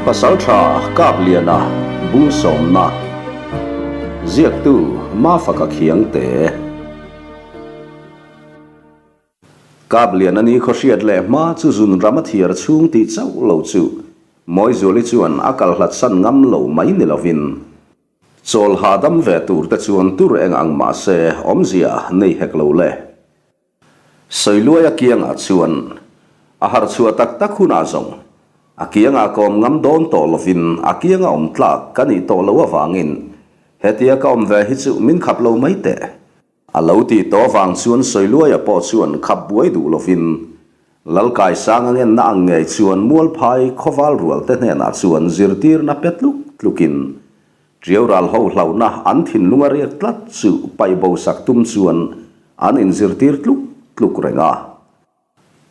Pasaltha Kapliana bung sawmna Ziaktu Mafaka Khiangte Kapliana ni khaw hriat leh hma chu zun ram a thiar chhung tih chauh lo chu Mawizuali chuan a kal hlat san ngam lo mai ni lovin chawl hahdam ve tur te chuan tur eng ang mahse awmzia nei hek lo le. Sawiluai a kiangah chuan a harh chhuah tak tak hunah zawng a kiangah ka awm ngam dawn tawh lovin a kianga awm tlak ka nih tawh loh avangin hetia ka awm ve hi chu min khap lo mai teh. A lo tih tawh avang chuan Sawiluaia pawh chuan khap buai duh lovin Lalkaisanga ngenna ang ngei chuan Mualphai khawval rualte hnenah chuan zirtirna pe tluk tlukin Ṭiau ral ho hlauhna an thinlung a riak tlat chu paih bo sak tum chuan an inzirtir tluk tluk reng a.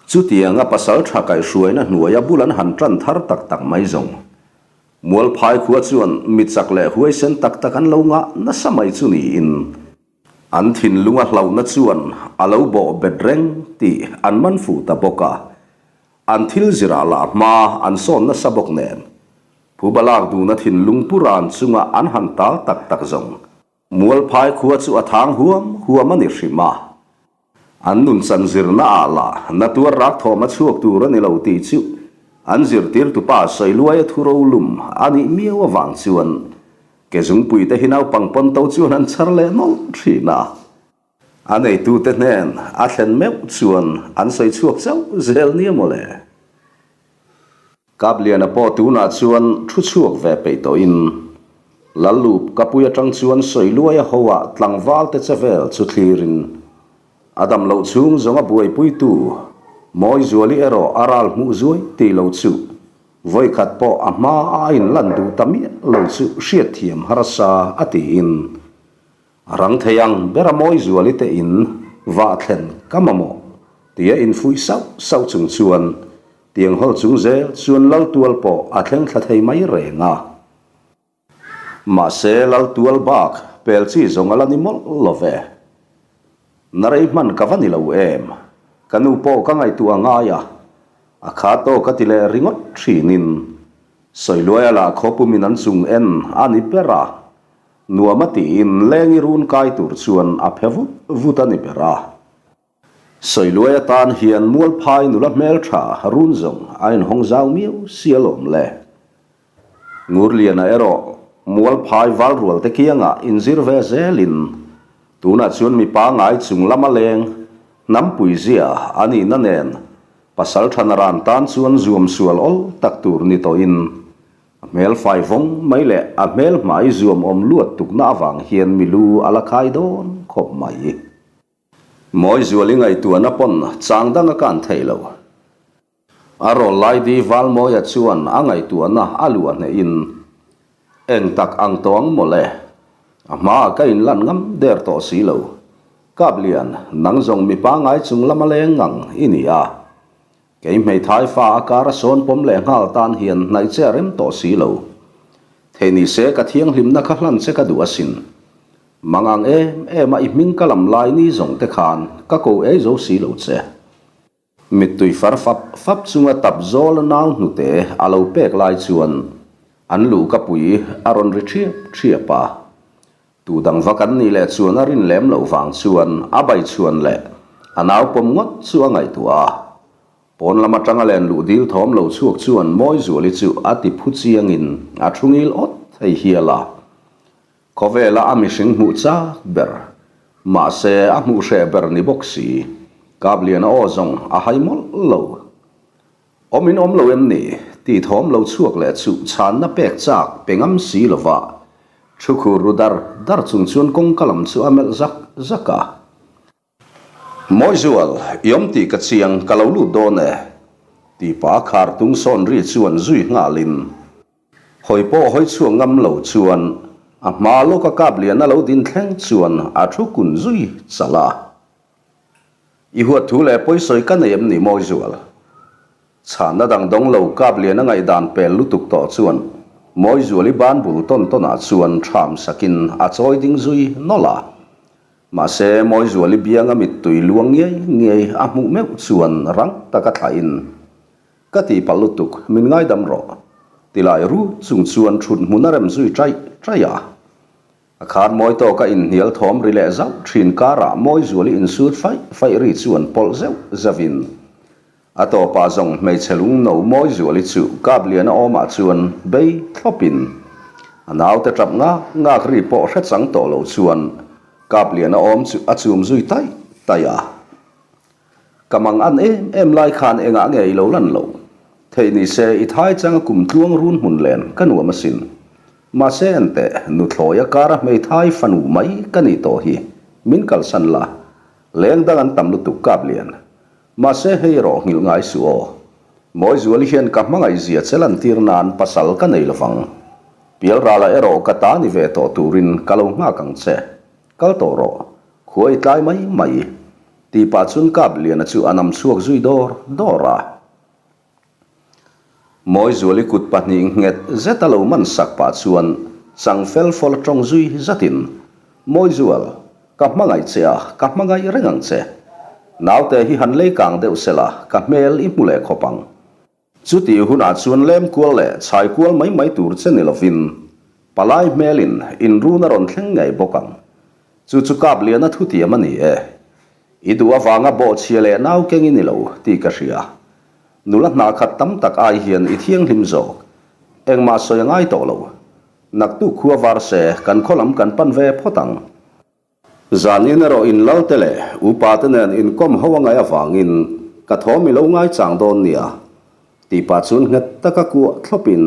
Chutianga pasal ṭha kaihhruaina hnuaia bul an han ṭan thar tak tak mai zawng. Mualphai khua chuan mi chak leh huaisen tak tak an lo ngah nasa mai chu niin an thinlung a hlauhna chuan a lo bawh bet reng tih an man fuh ta bawk a. An thil zirah lah hma an sawn nasa bawk nen Phuba lak duhna thinlung pu ran chunga an han tal tak tak zawng. Mualphai khua chu a thang huam huam a ni hrim a. An nun chan zirna ah lah na tuar rak thawm a chhuak tur a ni lo tih chu an zirtirtupa Sawiluaia thu rolum a nih miau avang chuan ke zungpui te hi naupang pawn to chuan an chhar leh nawlh thin a. A neitute hnen a thlen meuh chuan an sawi chhuak chauh zel nia maw le. Kapliana pawh tunah chuan thu chhuak ve peih tawhin Lallup Kapui atang chuan Sawiluaia hoah tlangval te che vel chu thlirin a dam loh chhung zawng a buaipuitu Mawizuali erawh a ral hmuh zuai tih lo chu vawikhat pawh a hma a inlan duh ta miah lo chu hriatthiam harsa a tiin A rang thei ang ber a mawi zuali te in vah thlen ka mamawh tia infuih sauh sauh chung chuan tiang hawl chung zel chuan Laltual pawh a thleng thla thei mai reng a. Mahse Laltual bak pel chi zawng a la ni mawlh lo ve. Na rei hman ka va ni lo em? Ka nu pawh ka ngaihtuah ngai a, a kha tawk a ti leh ringawt thinin Sawiluaia lah khawpumin an chung en a ni ber a. Nuam a tiin lengi run kai tur chuan a phe vut vut a ni ber a. Sawiluai atan hian Mualphai nula hmeltha run zawng a inhawng zau miau si alawm le. Ngurliana erawh Mualphai valrual te kiangah inzir ve zelin tunah chuan mi pangai chung lama leng hnampui zia a nihna nen pasal thana ran tan chuan zuam sual awl tak tur ni tawhin A hmel fai vawng mai leh a hmel hmai zuam awm luat tukna avang hian mi lu a la khai dawn khawp mai. Mawizuali ngaihtuahna pawn chang dang a kan thei lo. A rawl lai di Valmawia chuan a ngaihtuahna a luah hnehin, Eng tak ang tawng mawle, a hmaah ka inlan ngam der tawh si lo. Kaplian, nang zawng mi pangai chung lama leng ngang i ni a. Kei hmeithai fa a kar a sawn pawm leh nghal tan hian hnaih che a rem tawh si lo. Thei ni se ka thianghlimna kha hlan che ka duh asin. Mang ang em em a i hming ka lam lai ni zawng te khan ka ko ei zo si lo che. Mittui far fap fap chunga tap zawl a nau hnute a lo pek lai chuan an luh ka pui a rawn ri ṭhiap ṭhiap a. Tu dang vak an nih leh chuan a rin lem loh vang chuan a bai chhuan leh a nau pawm ngawt chu a ngaihtuah a. Pawn lam atanga len luh dil thawm lo chhuak chuan Mawizuali chu a ti phu chiangin a thu ngil awt thei hial a. Khawvela a mihring hmuh chak ber, mahse a hmuh hreh ber ni bawk si, Kapliana aw zawng a hai mawlh lo. Awm in awm lo em ni? Tih thawm lo chhuak leh chu chhanna pek chak pe ngam si lo va. Thu khur ru dar dar chung chuan kawngka lam chu a melh zak zak a. Mawizual, i awm tih ka chiang, ka lo lut dawn e. Tih pa khar tung sawn ri chuan zui nghalin hawi pawh hawi chhuak ngam lo chuan a hma lawka kap lian a lo din thleng chuan a thu kun zui chal a. I huat thu leh pawisawi ka nei em ni Mawizual? Chhanna dang dawng lo kap lian a ngaihdan pel lutuk tawh chuan Mawizuali ban bul tawn tawnah chuan ṭham sakin a chawi ding zui nawlh a. Mahse Mawizuali bianga mittui luang ngiai ngiai a hmuh meuh chuan rang taka thlahin, Ka tihpalh lutuk, min ngaidam rawh. Tilai rut chung chuan thut hmun a rem zui ṭaih ṭaih a. A khar mawi tawka inhnial thawm ri leh zauh ṭhin karah Mawizuali insut faih faih ri chuan pawlh zeuh zauhin a tawpah zawng hmeichhe lung no Mawizuali chu Kapliana awmah chuan bei thlawpin a naute ṭap ngak ngak ri pawh hre chang tawh lo chuan Kapliana awm chu a chum zui taih taih a. Ka mang an em em lai khan engah nge i lo lan loh? Theih ni se i thai changa kum tluang run hmun len ka nuam asin. Mahse enteh, nuthlawi a kara hmeithai fanu mai ka nih tawh hi min kalsan la, leng dang an tam lutuk kap lian. Mahse hei erawh nghilh ngai suh aw. Mawizuali hian ka hmangaih zia che lantir nan pasal ka nei lovang. Pialralah erawh ka ta ni ve tawh turin ka lo nghak ang che. Kal tawh rawh, khua i tlai mai mai. Tih pah chuan Kapliana chu a nam chhuak zui dawr dawr a. Mawizuali kut pahnih nghet zet a lo man sak pah chuan chang fel fawl a tawng zui zatin, Mawizual, ka hmangaih che a, ka hmangaih reng ang che. Naute hi han lei kang deuh sela, ka hmel i hmu leh khawp ang. Chutih hunah chuan lem kual leh chhai kual mai mai tur che ni lovin palai hmelin inrun a rawn thleng ngei bawk ang. Chu chu Kapliana thutiam a ni e. I duh avanga bawhchhia leh nau keng i ni lo tih ka hria. Nula hna khat tam tak ai hian i thianghlim zawk. Engmah sawi a ngai tawh lo. Naktuk khua var se kan khaw lam kan pan ve phawt ang. Zan in erawh in lal te leh upa te nen inkawm ho a ngaih avangin ka thawm i lo ngaichang dawn nia tih pah chuan nghet taka kuah thlawpin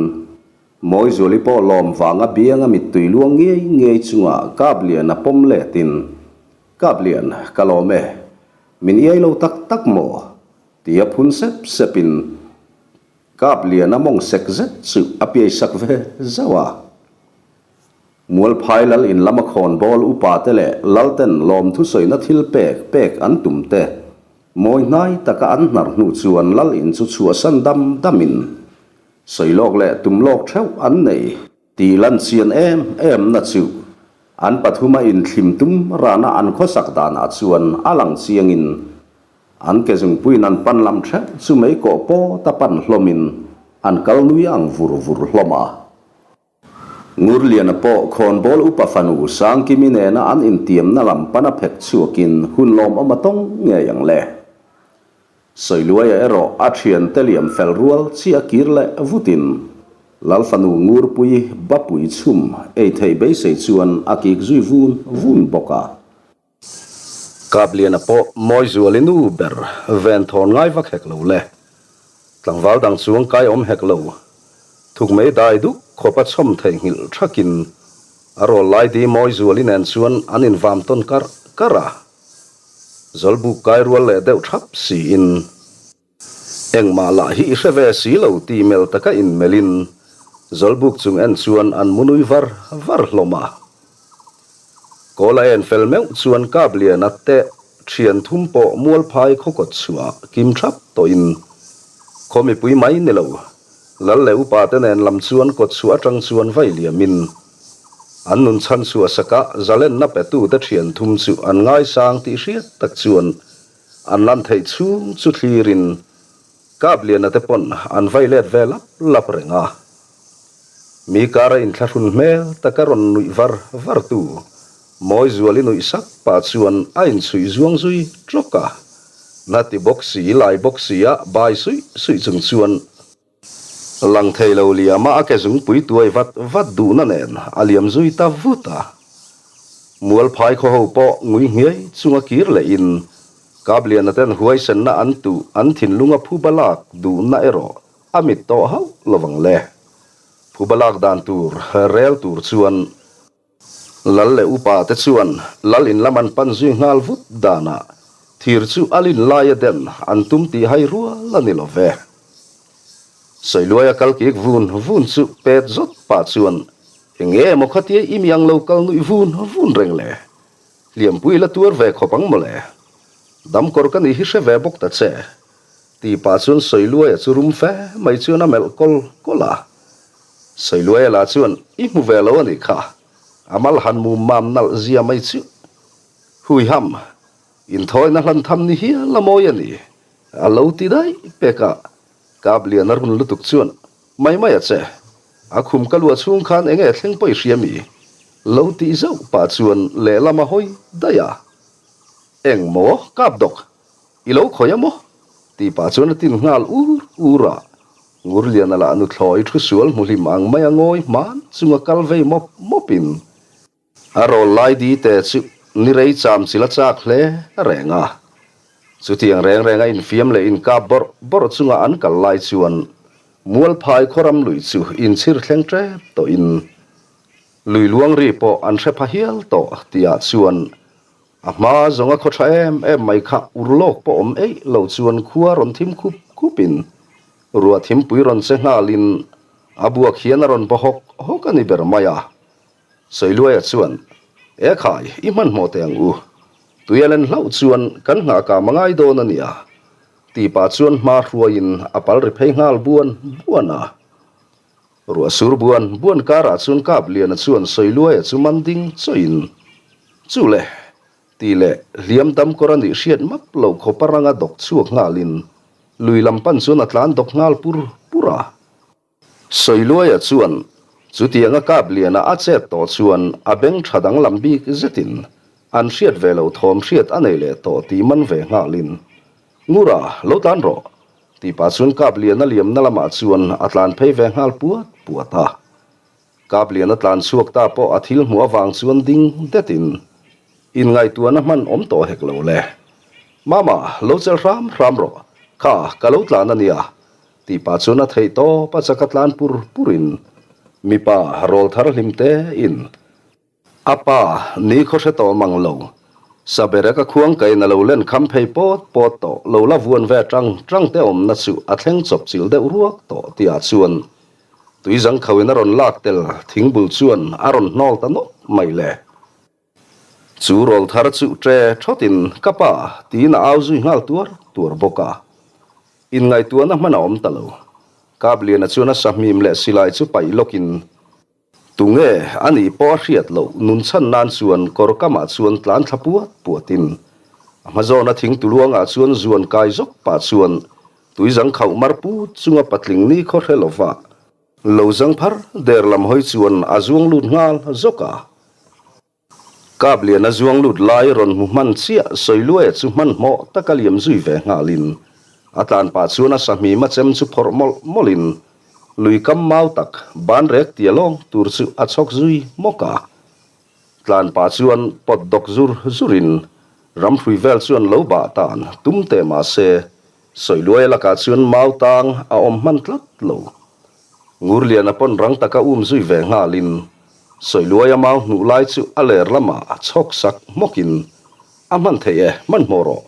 Mawizuali pawh lawm vanga bianga mittui luang ngei ngei chunga Kaplian a pawm letin Kaplian, ka lawm e, min iai lo tak tak maw? tia phun sep sepin Kaplian a mawng sek zet chu a piaisak ve zauh a. Mualphai lal in lama khawnbawl upa te leh lalten lawmthu sawina thil pek pek an tum te mawi hnai taka an hnar hnu chuan lal in chu chhuahsan dam damin sawi lawk leh tum lawk theuh an nei tih lan chian em em na chu an pathuma inthlim tum rana an khawsak danah chuan a lang chiangin an ke zungpuiin an pan lam theuh chu mei kawh pawt a pan hlawmin an kal nui ang vur vur hlawm a. Ngurliana pawh khawnbawl upa fanu Sangkimi nena an intiamna lam pana phek chhuakin hun lawmawm a tawng ngei ang le. Sawiluaia erawh a thiante liam fel rual chiah kir leh vutin Lal fanu Ngurpui Bapui chhum ei theih beisei chuan a kik zui vun vun bawk a. Kapliana pawh Mawizuali nu ber ven thawn ngai vak hek lo le. Tlangval dang chuang kai awm hek lo. Thuk mei dai duk khawpa chhawm theihnghilh thakin a rawl lai di Mawizuali nen chuan an invam tawn karh karh a. Zawlbuk kai rual leh deuh thap siin. Engmah lah hi i hre ve si lo ti mel taka inmelhin Zawlbuk chung en chuan an mu nui var var hlawm a. Kawl a en fel meuh chuan Kapliana te thian thum pawh Mualphai khawkawt chhuah kim thap tawhin khaw mipui mai ni lo Lal leh upa te nen lam chuan kawt chhuah atang chuan vai liamin an nun chhan chhuah sakah zalenna petu te thian thum chu an ngaisang tih hriat tak chuan An lan theih chhung chu thlirin Kapliana te pawn an vai let ve lap lap reng a. Mi kara inthlahrun hmel taka rawn nuih var var tu Mawizuali nuih sak pah chuan a inchhuih zuang zui tawk a. Na ti bawk si lai bawk si a bai suih suih chung chuan Lang thei lo liama a ke zungpui tuai vat vat duhna nen a liam zui ta vut a. Mualphai khaw ho pawh ngui nghiai chunga kir lehin Kapliana ten huaisenna an tuh an thinlunga phuba lak duhna erawh a mit tawh hauh lovang le. Phuba lak dan tur rel tur chuan Lal leh upa te chuan Lal in lam an pan zui nghal vut danah thir chu a lin laia den an tum tih hai rual a ni lo ve. Sawiluaia kal kik vun vun chu pet zawt pah chuan eng nge emaw khatia i mi ang lo kal nuih vun vun reng le? Hliampui la tuar ve khawp ang mawle. Damkawr ka nih hi hre ve bawk ta che. Tih pah chuan Sawiluaia chu rum fe mai chuan a melh kawl kawl a. Sawiluaia lah chuan, I hmu ve lo a nih kha, a mal han mum mam nalh zia mai chu. Huiham, inthawina hlan tham ni hial a mawi a ni, a lo ti daih pek a. Kapliana run lutuk chuan, Mai mai a che. A khum ka luah chhung khan enge thleng pawh i hria mi? Lo tih zauh pah chuan lehlam a hawi daih a. Eng maw kap dawk? I lo khawih a maw? Tih pah chuan a tin nghal ur ur a. Ngurliana lah nuthlawi thu sual hmu hlim ang mai a ngawi hman chunga kal vei mawp mawpin a rawl lai di te chu ni rei cham chil a chak hle reng a. Chutiang reng reng a infiam leh inkap bawrh bawrh chunga an kal lai chuan Mualphai khawram lui chu inchhir thleng tep tawhin lui luang ri pawh an hre pha hial tawh tihah chuan A hma zawnga khaw tha em em mai kha ur lawk pawh awm eih lo chuan khua rawn thim khup khupin ruah thimpui rawn che nghalin a buak hian a rawn baw hawk hawk a ni ber mai a. Sawiluaia chuan, E khai, i hmanhmawh teh ang u. Tui a len hlauh chuan kan nghah kam a ngai dawn a nia. Tih pah chuan hma hruaiin a pal ri phei nghal buan buan a. Ruah sur buan buan karah chuan Kapliana chuan Sawiluaia chu man ding chawin, Chu le, tih leh hliam dam kawr a nih hriat map lo khawpa ranga dawk chhuak nghalin lui lam pan chuan a tlan dawk nghal pur pur a. Sawiluaia chuan chutianga Kapliana a chet tawh chuan a beng tha danglam bik zetin an hriat ve lo thawm hriat a nei leh tawh tih man ve nghalin, Ngura, lo tlan rawh! Tih pah chuan Kapliana liamna lamah chuan a tlan phei ve nghal puat puat a. Kapliana tlan chhuak ta pawh a thil hmuh avang chuan ding detin inngaihtuahna hman awm tawh hek lo le. Mama, lo chel hram hram rawh, kha ka lo tlan a nia, tih pah chuan a theih tawp a chak a tlan pur purin mipa rawl thar hlim tein A pa, ni khaw hre tawh mang lo. Sabera ka khuang kain a lo len kham phei pawt pawt tawh, lo la vuan ve tang tang te awmna chu a thleng chawp chilh deuh ruak tawh tihah chuan tui zangkhauhin a rawn lak tel thingbul chuan a rawn hnawl ta nawk mai le. Chu rawl thar chu ṭe ṭhawtin ka pa tiin a au zui nghal tuar tuar bawk a. Inngaihtuahna hman a awm ta lo. Kapliana chuan a sahmim leh silai chu paih lawkin Tunge a nih pawh a hriat loh nun chhan nan chuan kawr kamah chuan tlan thla puat puatin a hma zawna thing tuluangah chuan zuan kai zawk pah chuan tui zang khauh mar put chunga patling ni khaw hre lova lo zang phar der lam hawi chuan a zuang lut nghal zawk a. Kapliana zuang lut lai rawn hmu hman chiah Sawiluaia chu hmanhmawh taka liam zui ve nghalin a tlan pah chuan a sahmima chem chu phawrh mawlh mawlhin lui kam mau tak ban rek tia lawng tur chu a chhawk zui hmawk a. Tlan pah chuan pawt dawk zur zurin ramhrui vel chuan lo bah tan tum teh mah se Sawiluaia lakah chuan mau tang a awm hman tlat lo. Ngurliana pawn rang taka um zui ve nghalin Sawiluaia mau hnuh lai chu a ler lamah a chhawk sak hmawkin, A hman theih e, hmanhmawh rawh,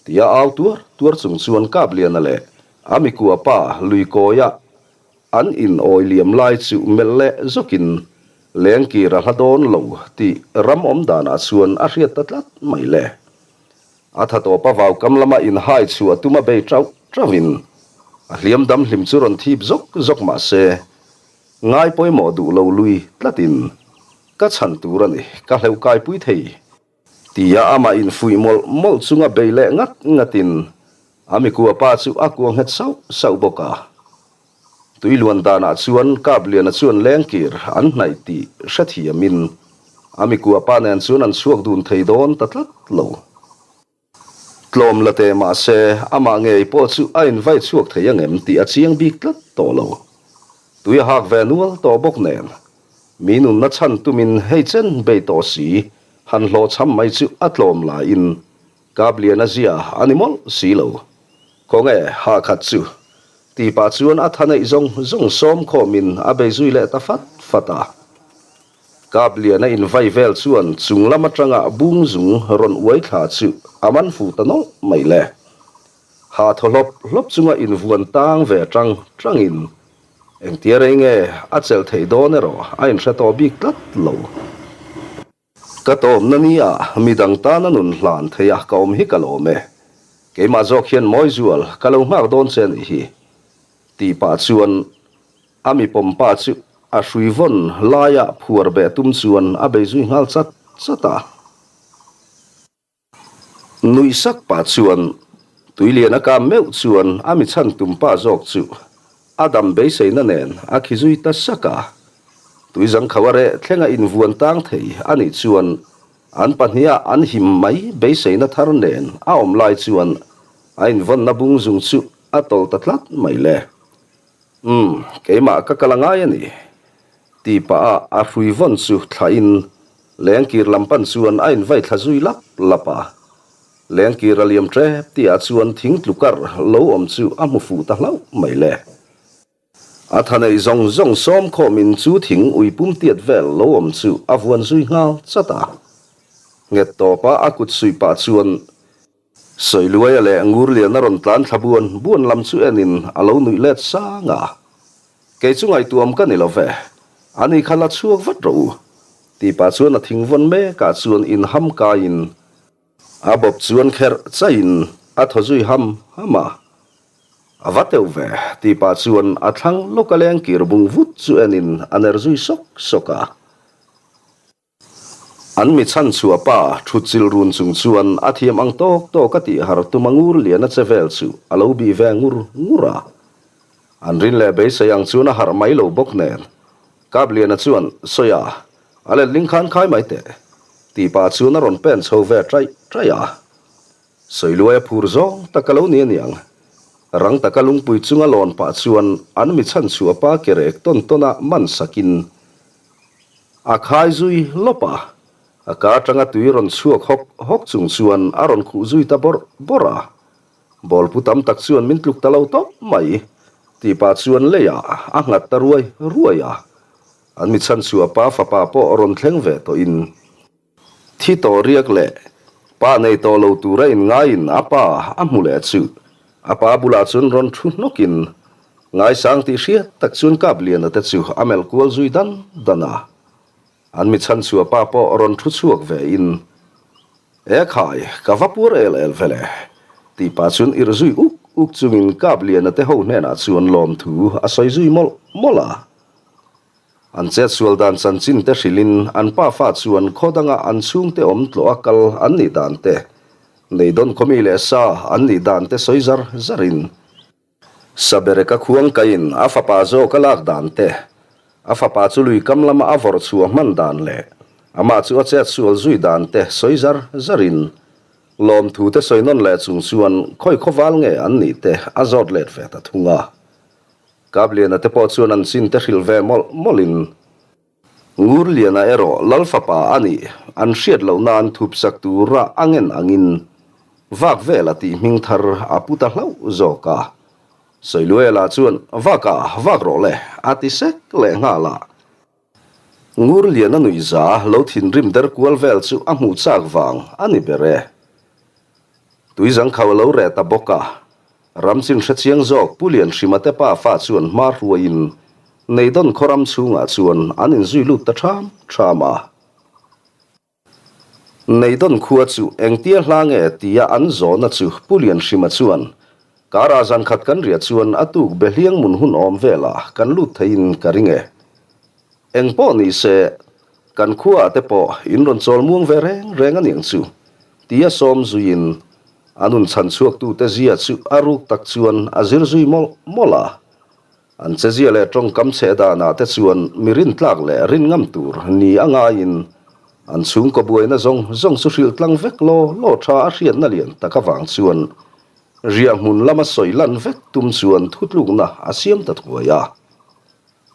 tia au tuar tuar chung chuan Kapliana leh a mikua pa Luikawia an in awi liam lai chu melh leh zawkin lengkir a hla dawn lo tih ram awm danah chuan a hriat ta tlat mai le. A tha tawp a vaukam lama inhai chhuah tum a bei tauh tauhin a hliam dam hlim chu rawn thip zawk zawk mah se ngai pawimawh duh lo lui tlatin ka chhan tur a ni, ka hleuh kaipui thei tia amah infuih mawlh mawlh chunga bei leh ngat ngatin a mikua pa chu a kuah nghet sauh sauh bawk a. Tui luan danah chuan Kapliana chuan lengkir an hnaih tih hrethiamin a mikua pa nen chuan an chhuak dun thei dawn ta tlat lo. Tlawm la teh mah se amah ngei pawh chu a invai chhuak thei angem tih a chiang bik tlat tawh lo. Tui a hak ve nual tawh bawk nen mi nunna chhan tumin hei chen bei tawh si han hlawhchham mai chu a tlawm laiin Kapliana zia a ni mawlh si lo. Khawnge ha khat chu Tih pah chuan a tha neih zawng zawng sawm khawmin a bei zui leh ta fat fat a. Kapliana invai vel chuan chung lam atanga bung zung rawn uai thla chu a man fuh ta nawlh mai le. Ha thaw hlawp hlawp chunga invuan tang ve tang tangin engtia rei nge a chelh theih dawn erawh a inhre tawh bik tlat lo. Ka tawmna ni ah midang tana nun hlan thei a ka awm hi ka lawm e. Keimah zawk hian Mawizual ka lo nghak dawn che anih hi. Tih pah chuan a mi pawm pa chu a hrui vawn laia phuar beh tum chuan a bei zui nghal chat chat a. Nuih sak pah chuan Tuilian a kam meuh chuan a mi chhan tum pa zawk chu. A dam beiseina nen a khi zui ta sak a. Tuizangkhau a reh thlenga invuan tang thei a nih chuan an pahniha an him mai beiseina thar nen a awm lai chuan a invawnna bung zung chu a tawlh ta tlat mai le. Umm, keimah ka kal a ngai a ni. Tih pah a a hrui vawn chu thlahin lengkir lam pan chuan a invai thla zui lap lap a. Lengkir a liam tep tihah chuan thing tlu kar lo awm chu a hmu fuh ta hlauh mai le. A tha neih zawng zawng sawm khawmin chu thing ui pum tiat vel lo awm chu a vuan zui nghal chat a. Nghet tawpa a kut suih pah chuan Sawiluaia leh Ngurliana rawn tlan thla buan buan lam chu enin a lo nuih let sang a. Kei chu ngaihtuam ka ni lo ve, ani kha la chhuak vat rawh u, tih pah chuan a thingvawn mekah chuan inham kaiin a bawp chuan kherh chaihin a thaw zui ham ham a. A va teuh ve, tih pah chuan a thlang lawka lengkir bung vut chu enin a ner zui sawk sawk a. An mi chhan chhuah pa thut chil run chung chuan a thiam ang tawk tawk a tih har tum a ngur lian a che vel chu a lo bih ve ngur ngur a. An rin leh beisei ang chuan a harh mai lo bawk nen. Kapliana chuan, Sawi a, a letling khan khai mai teh, tih pah chuan a rawn pen chho ve ṭaih ṭaih a. Sawiluai a phur zawng tak a lo ni aniang. Rang taka lungpui chunga lawn pah chuan an mi chhan chhuah pa ke rek tawn tawn a man sakin A khai zui lawp a, a ka atanga tui rawn chhuak hawk hawk chung chuan a rawn khuh zui ta bawrh bawrh a. Bawlpu tam tak chuan min tluk ta lo tawp mai tih pah chuan leiah a nghat ta ruai ruai a. An mi chhanchhuah pa fapa pawh rawn thleng ve tawhin. Thi tawh riak leh pa nei tawh lo tura inngaiin a pa a hmu leh chu a pa bulah chuan rawn thu hnawkin ngaisang tih hriat tak chuan Kapliana te chu a melh kual zui dan dan a. An mi chhanchhuah pa pawh rawn thu chhuak ve in, E khai, ka va puar el el vele, tih pah chuan irh zui uk uk chungin Kapliana te ho hnenah chuan lawmthu a sawi zui mawlh mawlh a. An chetsual dan chanchin te hrilhin an pa fa chuan khaw danga an chhungte awm tlawh a kal an nih dan te, neidawn khawmi leh sa an nih dan te sawi zar zarin, Sabereka khuang kaiin a fapa zawk a lak dan te, a fapa chu lui kam lama a vawrh chhuah hman dan leh amah chu a chetsual zui dan te sawi zar zarin, lawmthu te sawi nawn leh chung chuan khawi khawval nge an nih te a zawt let ve ta thung a. Kapliana te pawh chuan an chin te hrilh ve mawlh mawlhin Ngurliana erawh Lal fapa a nih an hriat loh nan thup sak tura a ngen angin vak vela tih hming thar a pu ta hlauh zawk a. Sawiluaia chuan vak a vak rawh le a ti sek leh nghal a. Ngurliana nuihza lo thinrim der kual vel chu a hmuh chak vang a ni ber e. Tuizangkhau a lo reh ta bawk a. Ramchin hrechiang zawk Pu Lianhrima te pa fa chuan hma hruaiin Neidawn khaw ram chhungah chuan an inzui lut ta ṭham ṭham a. Neidawn khua chu engtia hla nge tia an zawhna chu Pu Lianhrima chuan Karah zan khat kan riah chuan a tuk be hliang mun hun awm velah kan lut theiin ka ring e. Eng pawh ni se, kan khuaah te pawh in rawn chawl muang ve reng reng aniang chu, tia sawm zuiin a nun chhan chhuaktute zia chu a ruk tak chuan a zir zui mawlh mawlh a. An chezia leh tawngkam chhe danah te chuan mi rintlak leh rin ngam tur ni a ngaiin an chhungkaw buaina zawng zawng chu hrilh tlang vek law law tha a hriatna lian tak avang chuan riahhmun lama sawi lan vek tum chuan thutlukna a siam ta thuai a.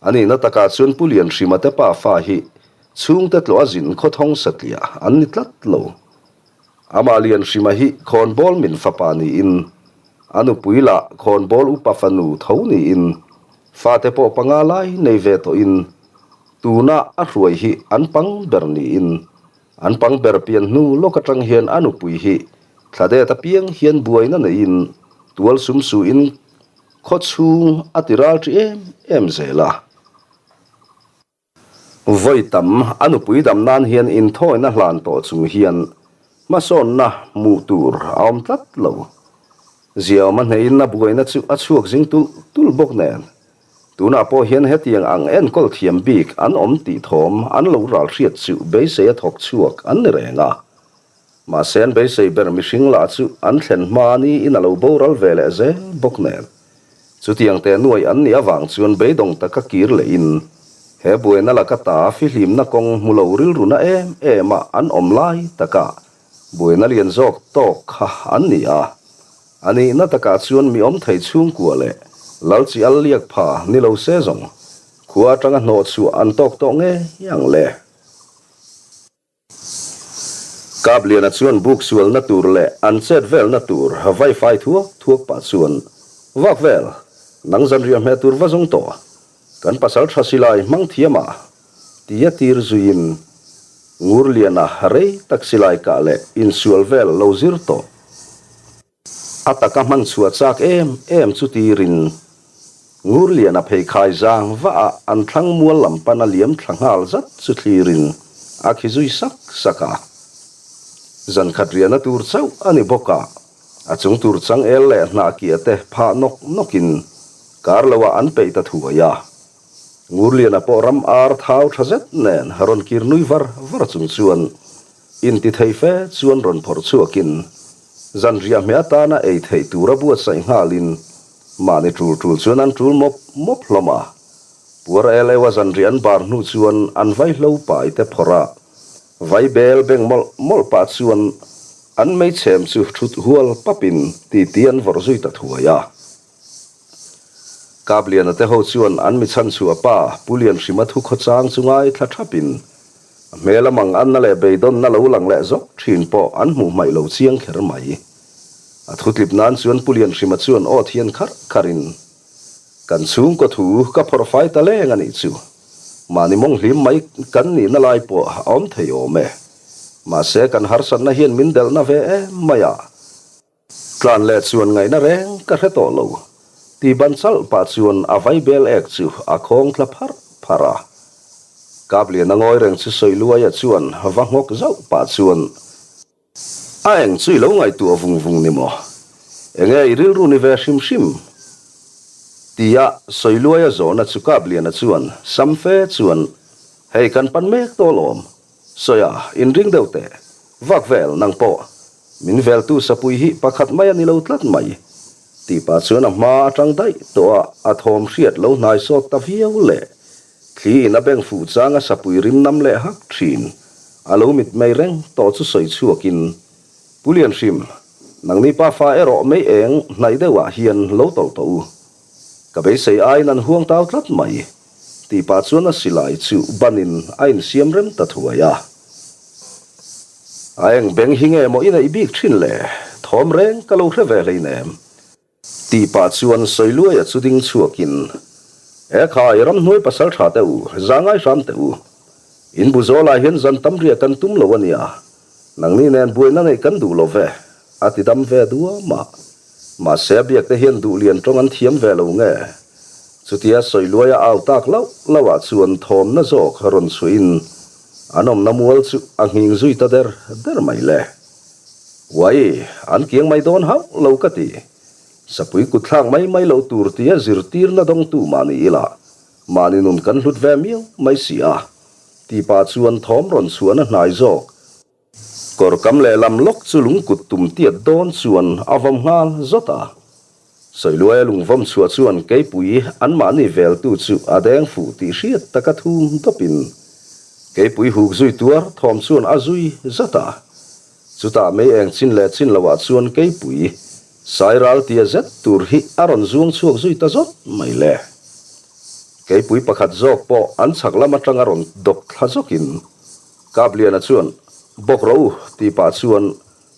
A nihna takah chuan Pu Lianhrima te pa fa hi chhungte tlawh a zin khawthawng satliah an ni tlat lo. Amah Lianhrima hi khawnbawl min fapa niin a nupui lah khawnbawl upa fanu tho niin fate pawh panga lai nei ve tawhin tuna a hruai hi an pang ber niin an pang ber pian hnu lawk atang hian a nupui hi thladet apiang hian buaina neiin tual sum suin Khaw chhung a ti ral ṭi em em zel a. Vawi tam a nupui dam nan hian inthawina hlan tawh chung hian hmasawnna hmuh tur a awm tlat lo. Ziaawma hnehin a buaina chu a chhuak zing tulh tulh bawk nen. Tunah pawh hian hetiang ang enkawl thiam bik an awm tih thawm an lo ral hriat chu beisei a thawk chhuak an ni reng a. Mahse an beisei ber mihring lah chu an thlen hma niin a lo boral ve leh zel bawk nen. Chutiang teh nuai an nih avang chuan beidawng taka kir lehin he buaina laka ta fihlimna kawng hmu lo rilru na em em a an awm lai taka buaina lian zawk tawk kha an ni a. A nihna takah chuan mi awm thei chhungkua leh lal chi al liak pha ni lo se zawng khua atanga hnawhchhuah an tawk tawh ngei ang le. Kapliana chuan buk sualna tur leh an chet velna tur vai fai thuak thuak pah chuan, Vak vel, nang zanriah hmeh tur va zawng tawh, kan pasal tha silai hmang thiam a, tia tir zuiin Ngurliana rei tak silai kah leh insual vel lo zir tawh. A taka hman chhuah chak em em chu tirin Ngurliana pheikhai zang vah a an thlang mual lam pana liam thla nghal zat chu thlirin a khi zui sak sak a. Zan khat riahna tur chauh a ni bawk a, a chung tur changel leh hnah kiah te phah nawk nawkin kar loah an peih ta thuai a. Ngurliana pawh ram ar thau tha zet nen rawn kir nui var var chung chuan Inti thei fe chuan rawn phawrh chhuakin zanriah hmeh atana ei theih tura buatsaih nghalin mahni tul tul chuan an tul mawp mawp hlawm a. Puar el-eua zanriah an bar hnu chuan an vaihlo pai te phawrh a, vai bel beng mawlh mawlh pah chuan an meichhem chu thut hual papin titi an vawrh zui ta thuai a. Kapliana te ho chuan an mi chhanchhuah pa Pu Lianhrima thu khawchang chu ngaithla thapin a hmel a mang anna leh beidawnna lo lang leh zawk thin pawh an hmuh hmaih lo chiang kher mai. A thutlip nan chuan Pu Lianhrima chuan aw thian kharh kharhin, Kan chhungkaw thu ka phawrh fai ta leng a nih chu. Mahni mawng hlim mai kan nihna lai pawh a awm thei awm e. Mahse kan harsatna hian min delhna ve em mai a. Tlan leh chuan ngaihna reng ka hre tawh lo. Ti ban chalh pah chuan a vai bel ek chu a khawng thla pharh pharh a. Kapliana ngawi reng chu sawi luaia chuan va nghawk zauh pah chuan, A eng chu i lo ngaihtuah vung vung ni maw? Enge i rilru ni ve hrim hrim? Tia sawi luaia zawhna chu Kapliana chuan sam fe chuan, Hei kan pan mek tawh lawm. Sawi a, inring deuh teh. Vak vel, nang pawh. Min veltu sapui hi pakhat mai a ni lo tlat mai. Tih pah chuan a hma atang daih tawh a, a thawm hriat lo hnai sawt ta viau leh. Thli in a beng fuh chang a sapui rim nam leh hak thin. A lo mit mei reng tawh chu sawi chhuakin, Pu Lianhrim, nangni pafa erawh mei eng hnaih deuhah hian lo tawlh tawh u. Ka beisei aiin an huang tau tlat mai. Tih pah chuan a silai chu banin a insiam rem ta thuai a. A eng beng hi nge maw i neih bik thin le? Thawm reng ka lo hre ve hleinem. Tih pah chuan Sawiluaia chu ding chhuakin, E khai, ramhnuai pasal tha teh u, za ngai hram teh u. In bu zawlah hian zan tam riah kan tum lo a nia. Nangni nen buaina neih kan duh lo ve, a ti dam ve duam a. Mahse a biakte hian duh lian tawng an thiam ve lo nge? Chutia Sawiluaia au tak lauh lauhah chuan thawmna zawk rawn chhuahin an awmna mual chu a nghing zui ta der der mai le. Uai, an kiang mai dawn hauh lo ka ti. Sapui kutthlak mai mai lo tur tia zirtirna dawngtu mah ni ila, mahni nun kan hlut ve miau mai si a, ti pah chuan thawm rawn chhuahna hnai zawk. Kawr kam lehlam lawk chu lungkut tum tiat dawn chuan a vawm nghal zawt a. Sawiluaia lungvawm chhuah chuan keipui anmahni veltu chu a deng fuh tih hriat taka thum dawpin keipui huk zui tuar thawm chuan a zui zat a. Chutah mei eng chin leh chin loah chuan keipui sai ral tia zet tur hi a rawn zuang chhuak zui ta zawt mai le. Keipui pakhat zawk pawh an chhak lam atanga rawn dawk thla zawkin Kapliana chuan, Bawk rawh u, tih pah chuan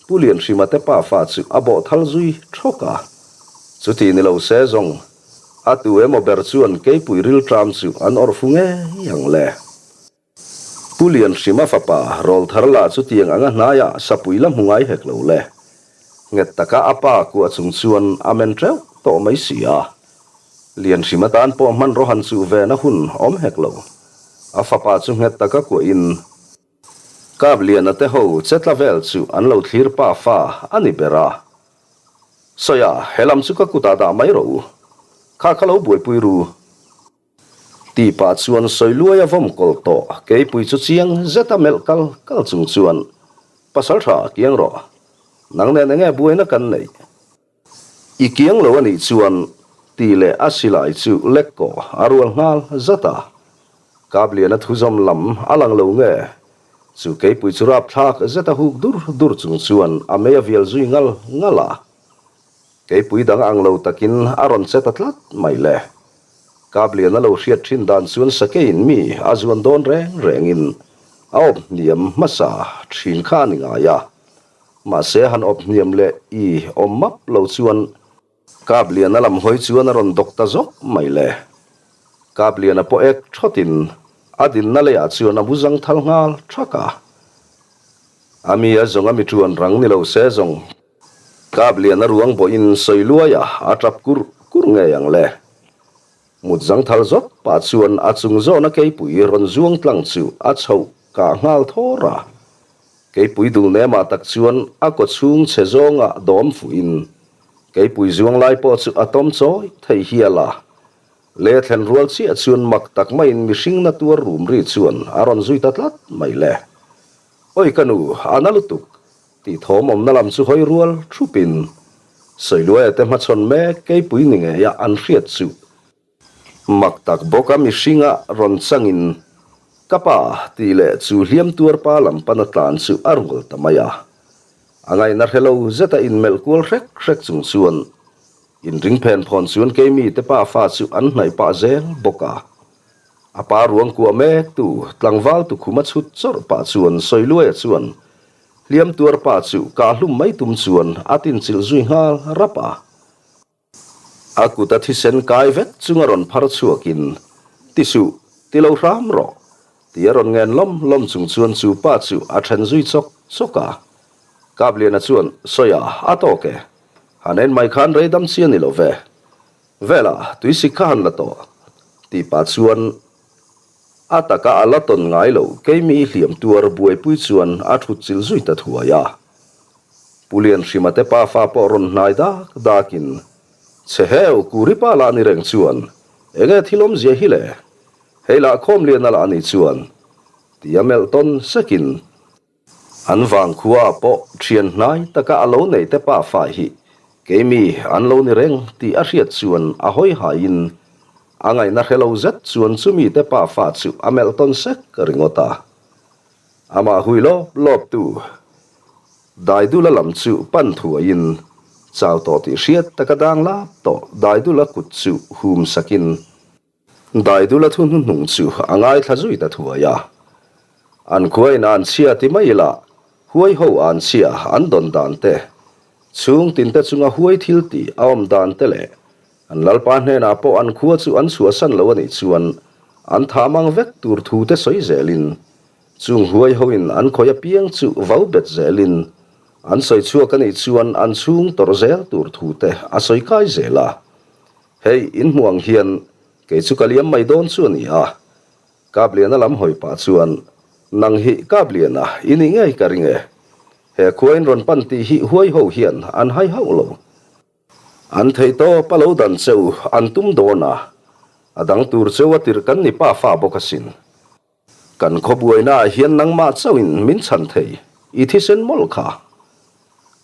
Pu Lianhrima te pafa chu a bawh thal zui thawk a. Chuti ni lo se zawng, a tu emaw ber chuan keipui rilṭam chu an awrh fu ngei ang le. Pu Lianhrima fapa Rawlthar lah chutiang anga hnaiah sapui la hmu ngai hek lo le. Nghet taka a pa kuah chung chuan a men teuh tawh mai si a. Lianhrima tan pawh hmanraw han chuh ve na hun awm hek lo. A fapa chu nghet taka kuahin Kapliana te ho che tla vel chu an lo thlir pa fa a ni ber a. Sawi a, he lam chu ka kutah dah mai rawh u. Kha kha lo buaipui ru. Tih pah chuan Sawiluai a vawm kawlh tawh. Keipui chu chiang zeta melh kal kal chung chuan, Pasal tha, kiang rawh. Nang nen enge buaina kan neih? I kiang lo a nih chuan. Tih leh a silai chu lek kawh a rual nghal zat a. Kapliana thuzawm lam a lang lo nge? Chu keipui chu rapthlak zet a huk dur dur chung chuan a mei a vial zui ngal ngal a. Keipui dang ang lo takin a rawn che ta tlat mai le. Kapliana lo hriat thin dan chuan sakeiin mi a zuan dawn reng rengin a awp hniam hmasa thin kha a ni ngai a. Mahse han awp hniam leh i awm map lo chuan Kapliana lam hawi chuan a rawn dawk ta zawk mai le. Kapliana pawh ek thawtin a dinna leiah chuan a bu zang thal nghal thak a. A mi a zawng a mi ṭuan rang ni lo se zawng. Kapliana ruang bawhin sawi luai a, a ṭap kur kur ngei ang le. Mut zang thal zawk pah chuan a chung zawna keipui rawn zuang tlang chu a chhoh kah nghal thawr a. Keipui dul nemah tak chuan a kaw chhung chhe zawngah dawm fuhin keipui zuang lai pawh chu a tawm chawi thei hial a. Le thlen rual chiah chuan mak tak maiin mihring na tuar rum ri chuan a rawn zui ta tlat mai le. Oi ka nu, a na lutuk! Tih thawm awmna lam chu hawi rual thupin Sawiluaia te hmachhawn mek keipui ni ngeia an hriat chu mak tak bawka mihringa rawn changin ka pa tih leh chu hliam tuar pa lam pana tlan chu a rual ta mai a. A ngaihna hre lo zeta inmelh kual hrek hrek chung chuan inring phen phawn chuan keimi te pa fa chu an hnaih pah zel bawk a. A pa ruang kuah mek tu tlangval tukhum a chhut chawrh pah chuan Sawiluaia chuan Hliam tuar pa chu kah hlum mai tum chuan a tinchilh zui nghal rap a. A kut a thisen kai vek chunga rawn phar chhuakin, Ti suh, ti lo hram rawh, ti a rawn ngen lawm lawm chung chuan chu pa chu a then zui chawk chawk a. Kapliana chuan, Sawi a, a tawk e. Han en mai khan rei dam chi a ni lo ve. Vela, tuisik kha han la tawh, tih pah chuan A taka a la tawn ngai lo, keimi hliam tuar buaipui chuan a thut chilh zui ta thuai a. Pu Lianhrima te pafa pawh rawn hnai dak dakin, Chhe heu, Kuripa lah ni reng chuan, enge thil awmzia hi le? Hei lah Khawmliana lah ni chuan, tia melh tawn sekin, An vangkhua ah pawh thian hnai taka a lo neih te pafa hi keimi an lo ni reng tih a hriat chuan a hawi haiin a ngaihna hre lo zet chuan chumi te pafa chu a melh tawn sek ringawt a. Amah hui lawp lawp tu Daidula lam chu pan thuaiin chau tawh tih hriat taka dang lap tawh Daidula kut chu hum sakin Daidula thu hnuhnung chu a ngaithla zui ta thuai a. An khuain an chhia ti mai ila, huai ho an chhia an dawn dan te, chhung tinte chunga huai thil tih a awm dan te leh an lalpa hnenah pawh an khua chu an chhuahsan lo a nih chuan an thah mang vek tur thu te sawi zelin chung huai hoin an khawih apiang chu vau bet zelin an sawi chhuak a nih chuan an chhung tawrh zel tur thu te a sawi kai zel a. Hei, in hmuh ang hian kei chu ka liam mai dawn chu a ni a. Kapliana lam hawi pah chuan, Nang hi Kapliana i nih ngei ka ring e. He khua in rawn pan tih hi huai ho hian an hai hauh lo. An thei tawp a lo dan cheu an tum dawn a, a dang tur cheu a tirh kan ni pa fa bawk asin. Kan khawbuaina ah hian nangmah chauhin min chhan thei, i thisen mawlh kha.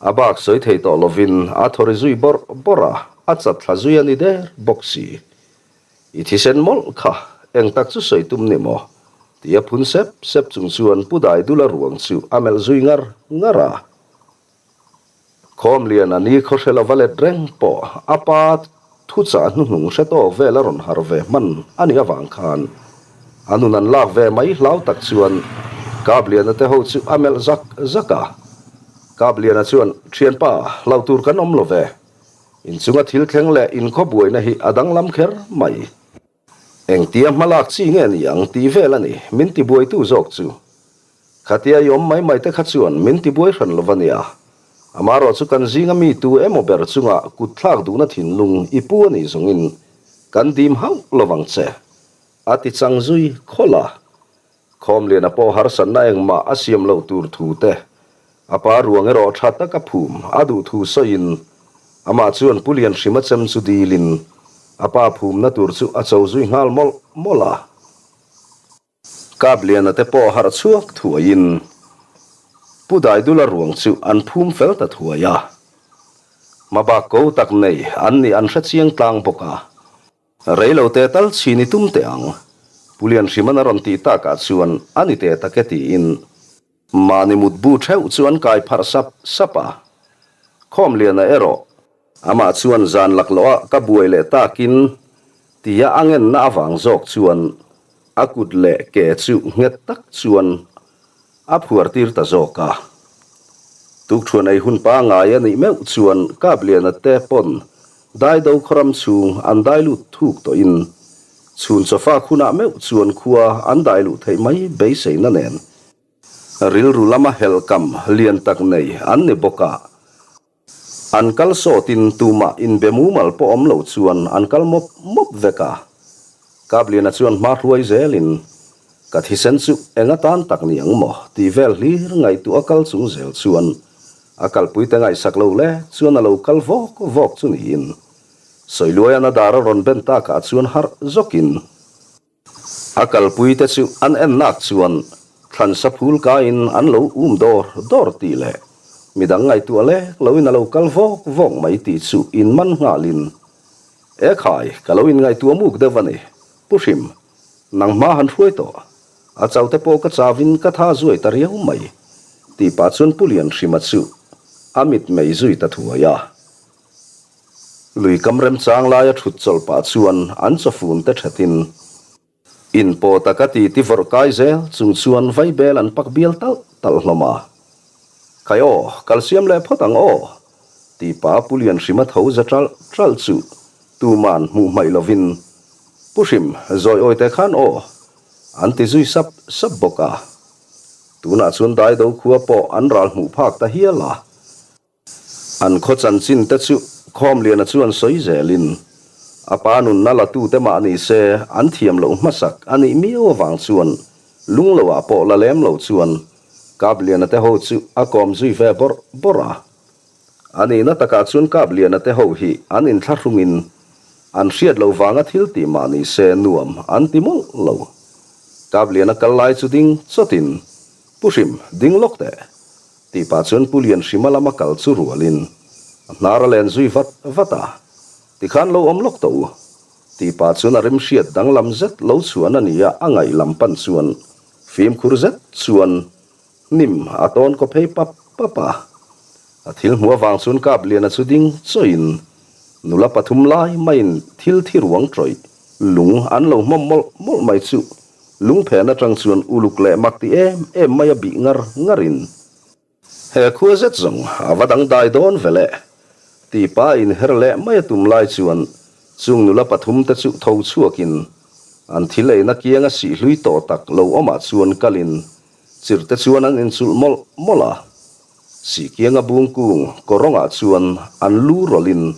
A bak sawi thei tawh lovin a thaw ri zui bawrh bawrh a, a chat thla zui a ni der bawk si. I thisen mawlh kha, eng tak chu sawi tum ni maw? Tia phun sep sep chung chuan Pu Daidula ruang chu a melh zui ngar ngar a. Khawmlian a ni khaw hre lova let reng pawh a pa thuchah hnuhnung hre tawk vel a rawn harh ve hman a nih avang khan a nun an lak ve mai hlau tak chuan Kapliana te ho chu a melh zak zak a. Kapliana chuan, Thianpa, hlau tur kan awm lo ve. Inchunga thil thleng leh inkhaw buaina hi a danglam kher mai. Engtia hmalak chi nge ni ang tih vel a ni, min tibuaitu zawk chu. Khatia i awm mai mai te kha chuan min tibuai hran lo va nia. Amarawh chu kan zinga mi tu emaw ber chunga kut thlak duhna thinlung i pu a nih zawngin kan dim hauh lovang che, a ti chang zui khawlh a. Khawmliana pawh harsatna engmah a siam loh tur thu te, a pa ruang erawh tha taka phum a duh thu sawiin amah chuan Pu Lianhrima chem chu dilin a pa phumna tur chu a cho zui nghal mawlh mawlh a. Kapliana te pawh harh chhuak thuaiin Pu Daidula ruang chu an phum fel ta thuai a. Hmabak ko tak nei an nih an hre chiang tlang bawk a. Rei lo te tal chhin i tum teh ang. Pu Lianhriman a rawn tih takah chuan a ni teh tak e tiin mahni mutbu theuh chu an kai pharh sap sap a. Khawmliana erawh amah chuan zan laklawh ah ka buai leh takin tia a ngenna avang zawk chuan a kut leh ke chu nghet tak chuan A phuar tir ta zawk a. Tukṭhuan ei hun pangngai a nih meuh chuan Kapliana te pawn Daido khawram chhung an dai lut thuk tawhin chhun chawfak hunah meuh chuan khua an dai luh theih mai beiseina nen rilru lama helhkam lian tak nei an ni bawk a. An kal sawtin tumah inbe mumal pawh awm lo chuan an kal mawp mawp vek a. Kapliana chuan hma hruai zelin, Ka thisen chu eng atan tak ni ang maw? tih vel hlir ngaihtuah a kal chung zel chuan a kalpuite ngaihsak lo le chuan a lo kal vawk vawk chu niin Sawiluaian a dar a rawn ben takah chuan harh zawkin, A kalpuite chu an ennak chuan thlansa phul kaiin an lo um dawr dawr tih leh midang ngaihtuah lek loin a lo kal vawk vawk mai tih chu inman nghalin, E khai, ka lo inngaihtuah muk deuh a ni, Pu Hrim, nang hma han hruai tawh, a chaute pawh ka chauin ka tha zuai ta riau mai, tih pah chuan Pu Lianhrima chu a mitmei zui ta thuai a. Lui kam remchang laia thut chawlh pah chuan an chawfun te thatin in pawh taka ti ti vawrh kai zel chung chuan vaibel an pak bial talh talh hlawm a. Khai aw, kal siam leh phawt ang aw, tih pa Pu Lianhrima tho za ṭalh ṭalh chu tuman hmuh hmaih lovin Pu Hrim zawi awi te khan aw, an ti zui sap sap bawk a. Tunah chuan Daido khua pawh an ral hmuh phak ta hial a. An khaw chanchin te chu Khawmliana chuan sawi zelin, a pa nunna la tute mah ni se an thiam loh hmasak a nih miau avang chuan lungloah pawh la lem lo chuan Kapliana te ho chu a kawm zui ve bawrh bawrh a. A nihna takah chuan Kapliana te ho hi an inthlahrungin an hriat loh vanga thil tih mah ni se nuam an ti mawlh lo. Kapliana kal lai chu ding chawtin, Pu Hrim, ding lawk teh. Tih pah chuan Pu Lianhrima lama kal chu rualin a hnar a len zui vat vat a, Tikhan lo awm lawk tawh u. Tih pah chuan a remhriat danglam zet lo chhuan a ni a, a ngaih lam pan chuan fimkhur zet chuan hnim a tawn kaw phei pap pap a. A thil hmuh avang chuan Kapliana chu ding chawiin nula pathum lai maiin thil thi ruang tawih lung an lo hmawm mawlh mawlh mai chu Lungphen atang chuan uluk leh mak ti em em mai a bih ngar ngarin, He khua zet zawng a va dangdai dawn ve le, ti pa inher leh mai a tum lai chuan chung nula pathum te chu tho chhuakin an thil eina kianga sih hlui tawh tak lo awmah chuan kalin chirh te chuan an inchulh mawlh mawlh a. Sih kianga bung kung kawrawngah chuan an lu rawlhin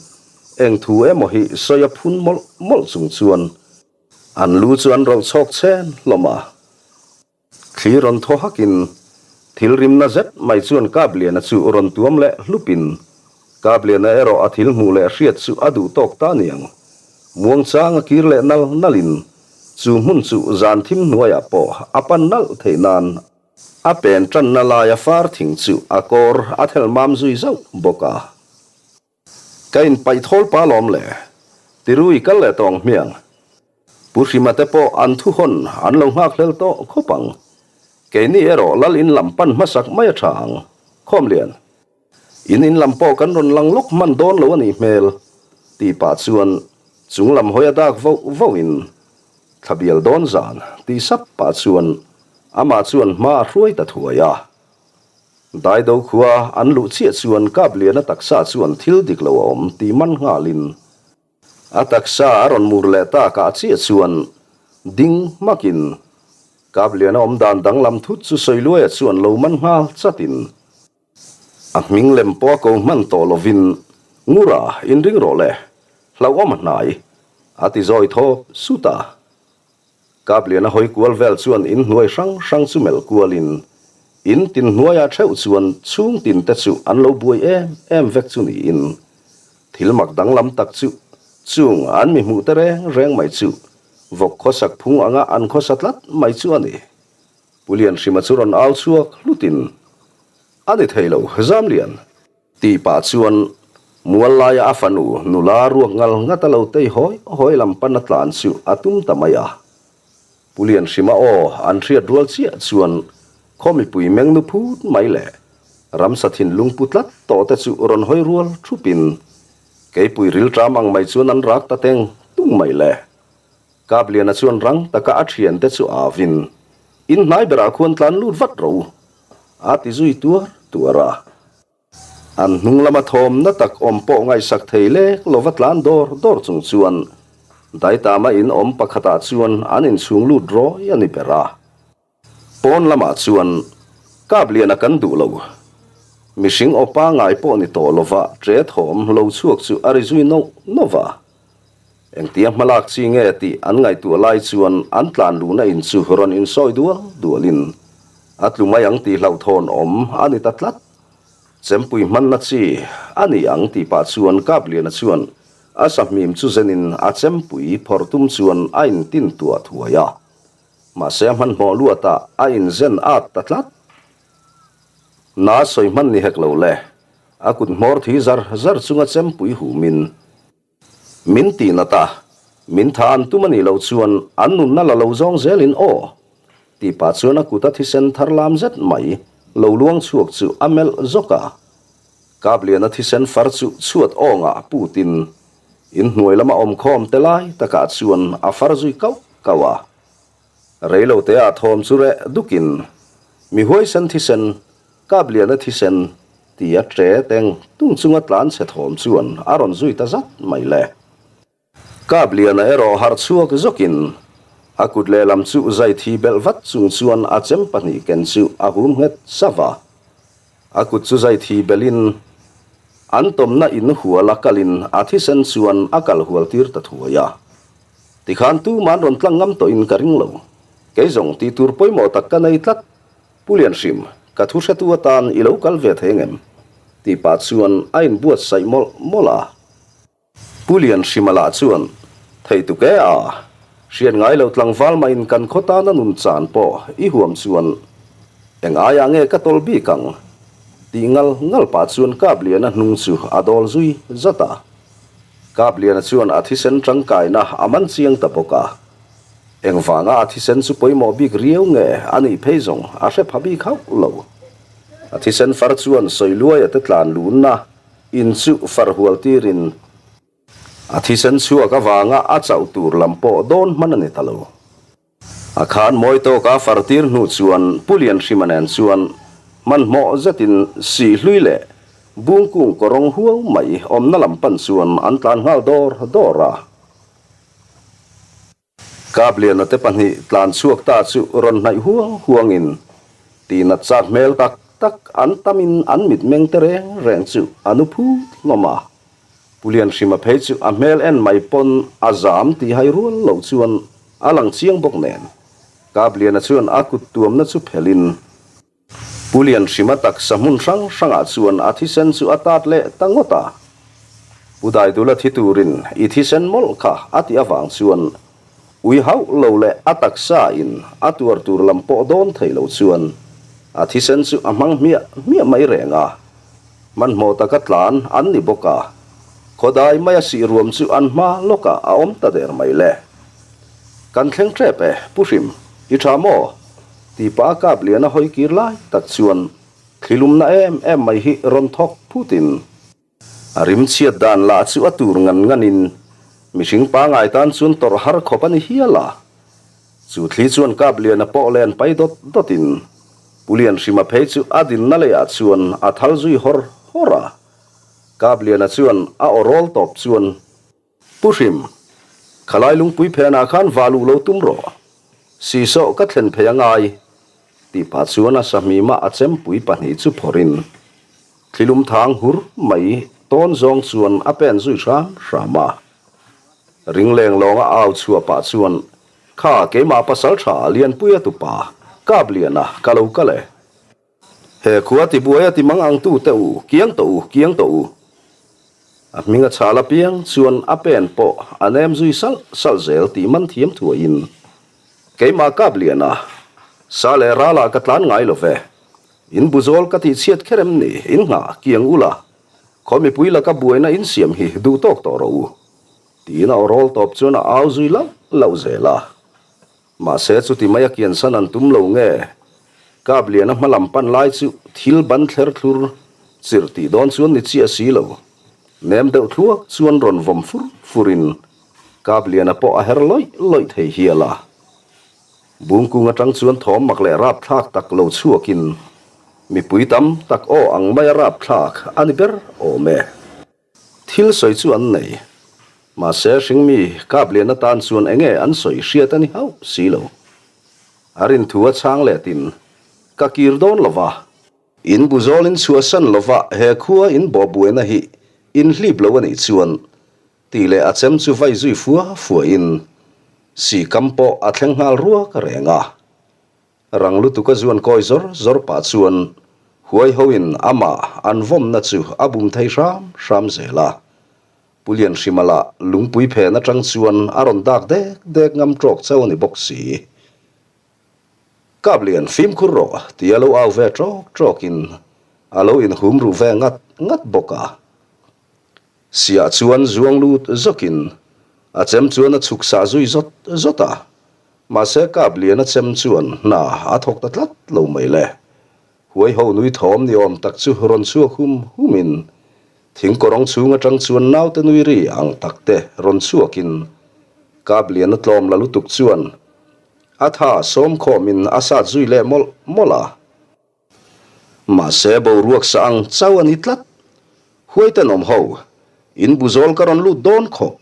eng thu emaw hi sawi a phun mawlh mawlh chung chuan An lu chu an rawlh chhawk chhen hlawm a. Thli rawn thaw hakin thil rimna zet mai chuan Kapliana chu rawn tuam leh hlupin Kapliana erawh a thil hmuh leh hriat chu a duh tawk ta niang. Muangchang a kir leh nal nalin chu hmun chu zan thim hnuaiah pawh a pan nalh theih nan a pen tanna laia far thing chu a kawr a thelh mam zui zauh bawk a. Ka inpaih thawl pa lawm le. Tirui kal leh tawng hmiang. Pu Hrima te pawh an thu hawn an lo nghak hlel tawh khawp ang. Keini erawh lal in lam pan hmasak mai a tha ang. Khawmlian. In in lam pawh kan rawn lang lawk hman dawn lo a nih hmel. Tih pah chuan chung lam hawi a dak voh voh in thlabial dawn zan tih sap pah chuan amah chuan hma a hruai ta thuai a. Daido khua an luh chiah chuan Kapliana taksa chuan thil dik lo a awm tih man nghalin a taksa a rawn mur leh takah chiah chuan ding hmakin Kapliana awm dan danglam thut chu Sawiluaia chuan lo man nghal chatin a hming lem pawh a ko hman tawh lovin Ngura inring rawh le, hlauhawm a hnai a ti zawi thawp sut a. Kapliana hawi kual vel chuan in hnuai hrang hrang chu melh kualin in tin hnuaiah theuh chuan chhung tin te chu an lo buai em em vek chu niin thil mak danglam tak chu chung an mi hmuh te reng reng mai chu vawk khawsak phung anga an khawsa tlat mai chu a ni. Pu Lianhrima chu rawn au chhuak hlutin a ni thei lo Zamlian. Tih pah chuan. Mual laia a fanu nula ruak ngal ngat a lo tei hawi hawi lam pan a tlan chu a tum ta mai a. Pu Lianhrima aw an hriat rual chiah chuan khaw mipui meng nu phut mai leh ramsa thinlung pu tlat tawh te chu rawn hawi rual thupin keipui rilṭam ang mai chuan an rak ta teng tung mai le. Kapliana chuan rang taka a thiante chu avin in hnai berah khuan tlan lut vat ro a ti zui tuar tuar a. An hnung lama thawmna tak awm pawh ngaihsak thei lek lova tlan dawr dawr chung chuan Daitama in awm pakhatah chuan an inchhung lut rawi a ni ber a. Pawn lamah chuan Kapliana kan duh lo. Mihring aw pangngai pawh ni tawh lova ṭe thawm lo chhuak chu a ri zui nauh nauh va. Engtia hmalak chi nge tih an ngaihtuah lai chuan an tlan luhna in chu rawn insawi dual dualin a tlu mai ang tih hlauhthawn awm a ni ta tlat. Chempui hmanna chi a ni ang tih pah chuan Kapliana chuan a sahmim chu zenin a chempui phawrh tum chuan a intin tuah thuai a. Mahse a hmanhmawh luatah a inzen at ta tlat. Na sawi hman ni hek lo le, a kut hmawr thi zar zar chunga chempui humin Min tih nat a, min tha an tum a nih loh chuan an nunna la lo zawng zelin aw! Tih pah chuan a kut a thisen thar lam zet mai lo luang chhuak chu a melh zawk a. Kapliana thisen far chu chhuat awngah putin inhnuai lama awmkhawm te lai takah chuan a far zui kauh kauh a. Reiloteah thawm chu reh dukin mi huaisen thisen Kapliana thisen ti a ṭe teng tung chunga tlan chhe thawm chuan a rawn zui ta zat mai le. Kapliana erawh harh chhuak zawkin a kut lehlam chu zai thi belh vat chung chuan a chem pahnih ken chu a hum nghet sava. A kut chu zai thi belhin an tawmna in hual a kalin a thisen chuan a kal hual tir ta thuai a. Tikhan tuman rawn tlang ngam tawhin ka ring lo. Kei zawng tih tur pawimawh tak ka nei tlat. Pu Lianhrim, ka thu hretu atan i lo kal ve thei ngem? Tih pah chuan a inbuatsaih mawlh mawlh a. Pu Lianhrima lah chuan, Thei tuk e a, hriat ngai lo tlangval mahin kan khaw tana nun chan pawh i huam chuan eng aiah nge ka tawl bik ang? Tih ngal ngal pah chuan Kapliana hnung chu a dawl zui zat a. Kapliana chuan a thisen tangkaina a man chiang ta bawk a. Engvanga a thisen chu pawimawh bik riau nge a nih phei zawng a hre pha bik hauh lo. A thisen far chuan Sawiluaia te tlan lunna in chu far hual tirin a thisen chhuak avanga a chauh tur lam pawh dawn hman a ni ta lo. A khan mawi tawka far tir hnu chuan Pu Lianhrima nen chuan hmanhmawh zetin Sihlui leh Bungkung kawrawng huau mai awmna lam pan chuan an tlan nghal dawr dawr a. Kapliana te pahnih tlan chhuak ta chu rawn hnaih huang huangin tihnat chak hmel tak tak an tamin an mitmeng te reng reng chu a nu phut hlawm a. Pu Lianhrima phei chu a hmel en mai pawn a zam tih hai rual lo chuan a lang chiang bawk nen Kapliana chuan a kut tuamna chu phelhin Pu Lianhrima taksa hmun hrang hrangah chuan a thisen chu a tat leh ta ngawt a. Pu Daidula thi turin i thisen mawlh kha a tih avang chuan ui hauh lo leh a taksa in a tuar tur lam pawh dawn thei lo chuan a thisen chu a hmang hmiah hmiah mai reng a. Hmanhmawh taka tlan an ni bawk a, khawdai maia sih ruam chu an hma lawkah a awm ta der mai le. Kan thleng tep e, Pu Hrim, i tha maw? Tih pah a kap lian a hawi kir lai tak chuan thlilumna em em mai hi rawn thawk phutin a rim chhiat dan lah chu a tur ngan nganin mihring pangai tan chuan tawrh har khawp a ni hial a. Chu thli chuan kap lian a pawh len pai dawt dawtin Pu Lianhrima phei chu a dinna leiah chuan a thal zui hawr hawr a. Kap liana chuan a aw rawl tawp chuan Pu Hrim, khalai lungpui phenah khan va luh lo tum rawh. Sisawh ka thlen phei a ngai, tih pah chuan a sahmima a chempui pahnih chu phawrhin thlilum thang hur mai tawn zawng chuan a pen zui hram hram a. Ring leng lawnga au chhuah pah chuan, Kha keimah pasal tha Lianpuia tupa, Kapliana ka lo kal e. He khua tibuai a ti mang ang tu te u, kiang tawh u, kiang tawh u. A hming a chhal apiang chuan a pen pawh a nem zui salh salh zel tih man thiam thuaiin keimah kap lian a, sa leh ralah ka tlan ngai lo ve. In bu zawl ka tih chhiat kher em ni, in nghah kiang ula. Khaw mipui laka buaina in siam hi duh tawk tawh rawh u, tiin a aw rawl tawp chuan a au zui lauh lauh zel a. Mahse chuti mai a kiansan an tum lo nge? Kapliana hma lam pan lai chu thil ban thler thlur chirh tih dawn chuan ni chiah si lo. Nem deuh thluak chuan rawn vawm fur furin Kapliana pawh a her lawih lawih thei hial a. Bungkung atang chuan thawm mak leh rapthlak tak lo chhuakin mipui tam tak aw ang maia rapthlak a ni ber awm e. Thil sawi chu an nei. Mahse hringmi Kapliana tan chuan enge an sawi hriat a ni hauh si lo. A rinthu a chhang letin, Ka kir dawn lo va. In bu zawlin chhuahsan lo va he khua in bawhbuaina hi in hlip lo a nih chuan tih leh a chem chu vai zui fua fuahin sihkam pawh a thleng nghal ruak reng a. Rang lutuk a zuan kawi zawr zawr pah chuan huai hoin amah an vawmna chu a bum thei hram hram zel a. Pu Lianhrima lah lungpui phen atang chuan a rawn dak dek dek ngam tawk chauh a ni bawk si. Kaplian fimkhur rawh tia lo au ve tawk tawkin a lo inhum ruh ve ngat ngat bawk a. Siah chuan zuang lut zawkin a chem chuan a chhuk sah zui zawt zawt a. Mahse Kapliana chem chuan hna a thawk ta tlat lo mai le. Huai ho nui thawm ni awm tak chu rawn chhuak hum humin thing kawrawng chhung atang chuan naute nui ri ang tak te rawn chhuakin Kapliana tlawm la lutuk chuan a tha sawm khawmin a sat zui leh mawlh mawlh a. Mahse boruak sa ang chau a ni tlat. Huai tenawm ho, in bu zawl ka rawn lut dawn khawp,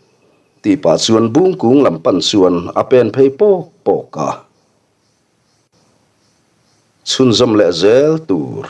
tih pah chuan bung kung lam pan chuan a pen phei pawk pawk a. Chhunzawm leh zel tur.